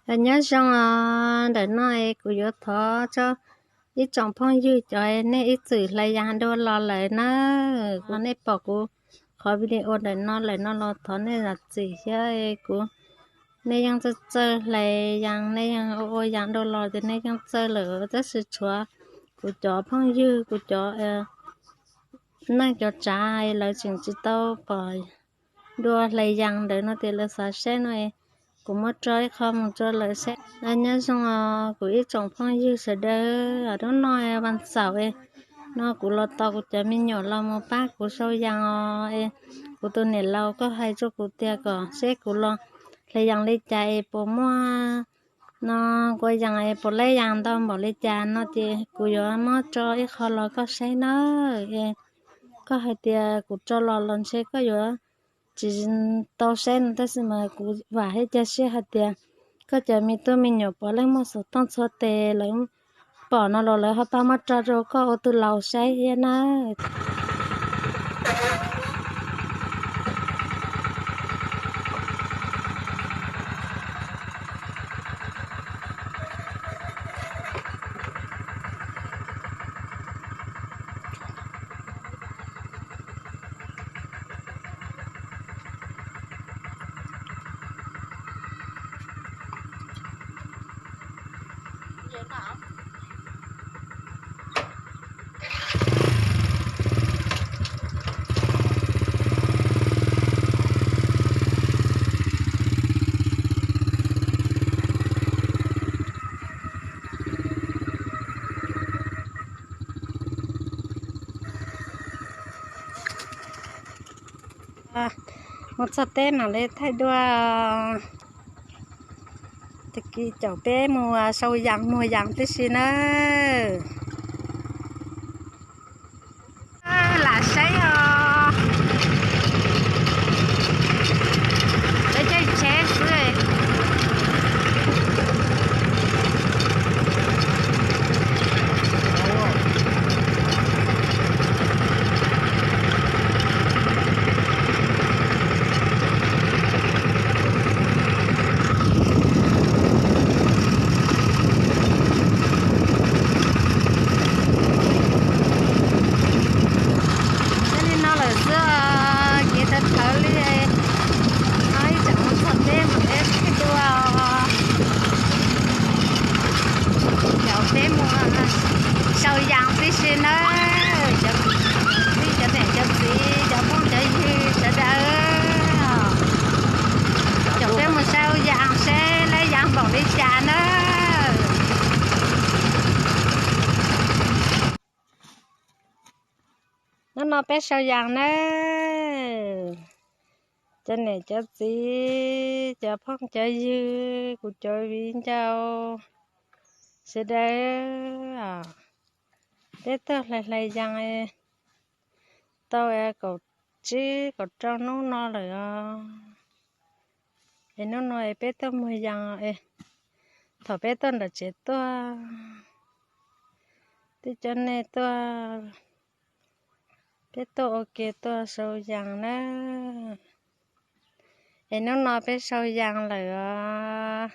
Nyob zoo os, ntawm no es kuv yuav thov tso ib tsoom phooj ywg cov nej ib txwm hlais yas dua los lawm na, nej pom kuv qhov video ntawm no lawm no los thov nej zam txim thiab. Kuv, nej yeej txawj txawj hlais yas, nej yeej ua ua yas dua los ces nej yeej txawj lawm, tab sis tshuav kuv cov phooj ywg, kuv cov neej cov tsav lawv tseem tsis tau pom dua hlais yas ntawd no ces lawv xav saib no, kuv muab tso ib qho mus rau lawv saib. Nyob zoo os kuv ib tsoom phooj ywg sawv daws, hnub no vas xaum no kuv los tos kuv cov me nyuam los mus pab kuv sau yas os. Kuv tus niam laus koj hais rau kuv tias kom seb kuv los hlais yas li cas es puas muaj no, kuv yas es puas laib yas ntau npaum li cas no ces kuv yuav muab tso ib qho los koj saib na. Es koj hais tias kuv tso los los ntshe koj yuav tsis tau saib no, tab sis mas kuv vam thiab cia siab hais tias koj cov me tub me nyuam puav leej muaj xov tooj txhua tes lawv pom no los lawv ho pab muab tso rau koj ua tus laus saib thiab na. Mus txog teb mam li thaij dua. Tag kis caum peb mus sau yas muag yas tib si nawb. Lam saib os. Lawv caij tsheb xwb. Li no lawm xwb, kev thawv thawv li. Ib tsam mus txog teb mam li thaij dua. Caum peb mus sau yas tib si nawb, cov niam cov txiv cov phooj cov ywg sawv daws. Caum peb mus sau yas seb laib yas npaum li cas nawb. Hnub no peb sau yas nawb, cov niam cov txiv cov phooj cov ywg kuv cov viv ncaus sawv daws. Peb tuaj hlais hlais yas tau kaum tsib kaum rau hnub no lawm os. Es hnub no es peb tuaj muag yas es thaum peb tuaj nram tsev tuaj, twb coj nej tuaj, peb tuaj ua ke tuaj sau yas na. Es hnub no peb sau yas lawm os.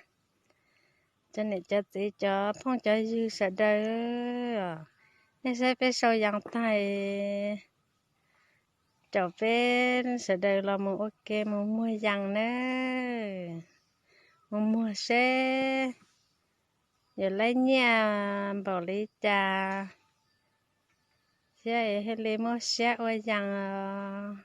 Cov niam cov txiv cov phooj cov ywg sawv daws, nej saib peb sau yas tag, caum peb sawv daws los mus ua ke mus muag yas na, mus muag seb yuav laib nyiaj npaum li cas thiab es thiaj li muaj siab ua yas os.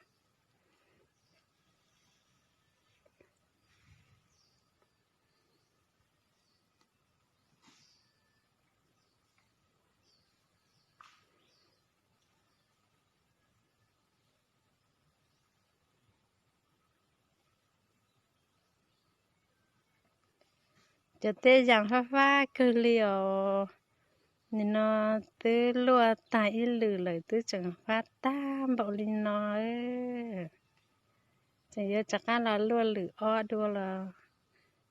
Cov teb yas fab fab kawg li os. Nim no twb luaj tag ib lwm lawm twb tseem fab tag npaum li no. Tseem yuav rov qab los luaj lwm ob dua los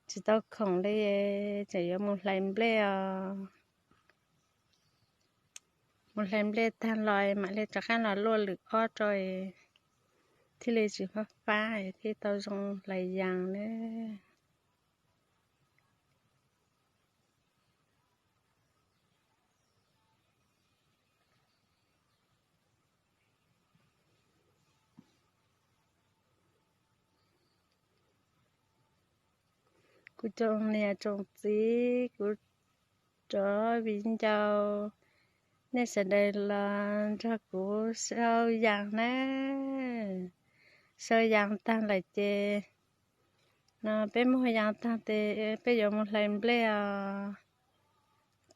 tsis tau khoom li, tseem yuav mus hlais nplej os. Mus hlais nplej tag los mam li rov qab los luaj lwm ob rau, thiaj li tsis fab fab thiaj tau zoo hlais yas nawb. Kuv tsoom niam tsoom txiv, kuv cov viv ncaus, nej sawv daws los nrog kuv sau yas na, sau yas tag lawm ces no peb muag yas tag ces peb yuav mus hlais nplej os.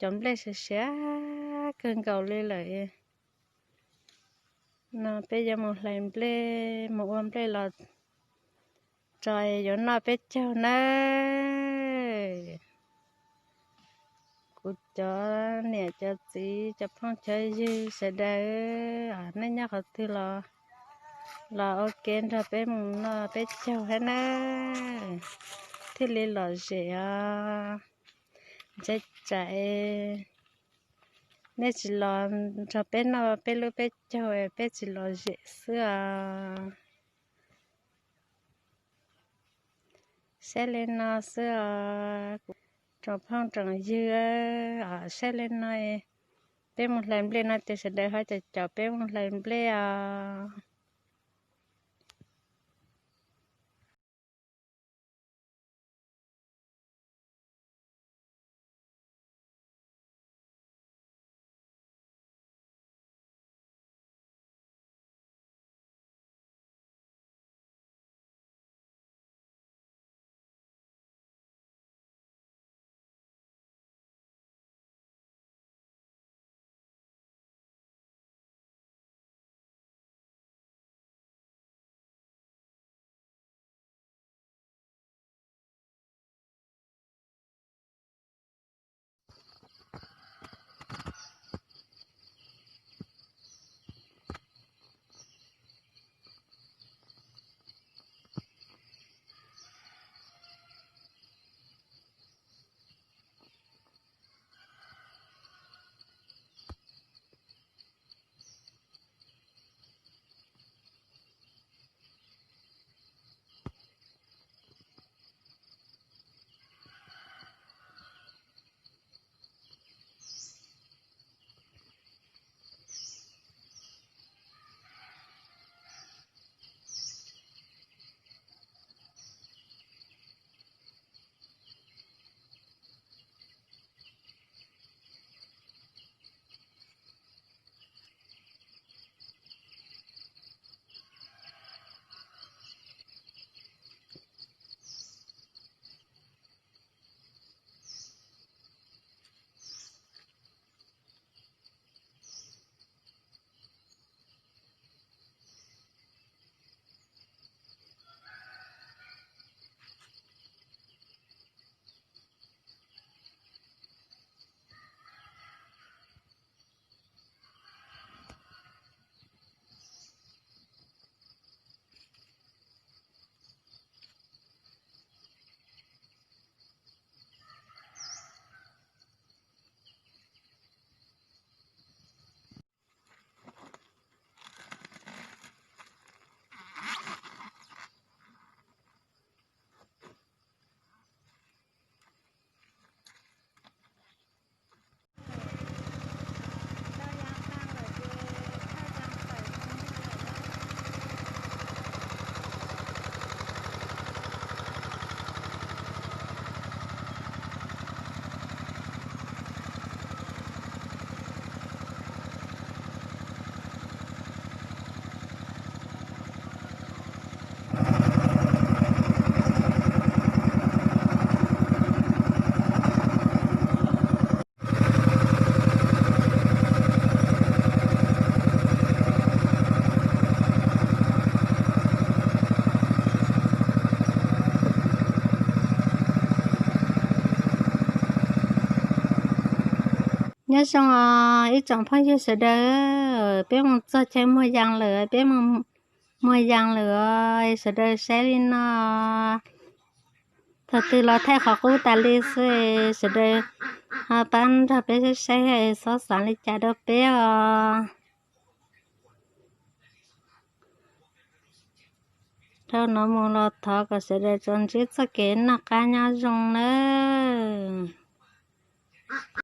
Cov nplej siav siav kawg nkaus li lawm no peb yuav mus hlais nplej mus ua nplej los tso yuav noj peb caug nawb. Kuv cov niam cov txiv cov phooj cov ywg sawv daws, nej nyob qhov twg los, los ua ke nrog peb mus noj peb caug hab nawb, thiaj li lom zem os. Ntshai tsam nej tsis los nrog peb noj peb lub peb caug peb tsis lom zem xwb os. Saib li no xwb os, kuv tsoom phooj tsoom ywg, saib li no, peb mus hlais nplej no ces sawv daws ho caum caum peb mus hlais nplej os. Nyob zoo os ib tsoom phooj ywg sawv daws, peb mus txog chaw muag yas lawm, peb mus muag yas lawm os, sawv daws saib li no. Thaum twg los thaij qhov qub tas li xwb, sawv daws ho pab nrog peb saib saib, txhob xav li cas rau peb os. Dhau no mus los thov kom sawv daws tsuas ntsib txoj kev noj qab nyob zoo nawb.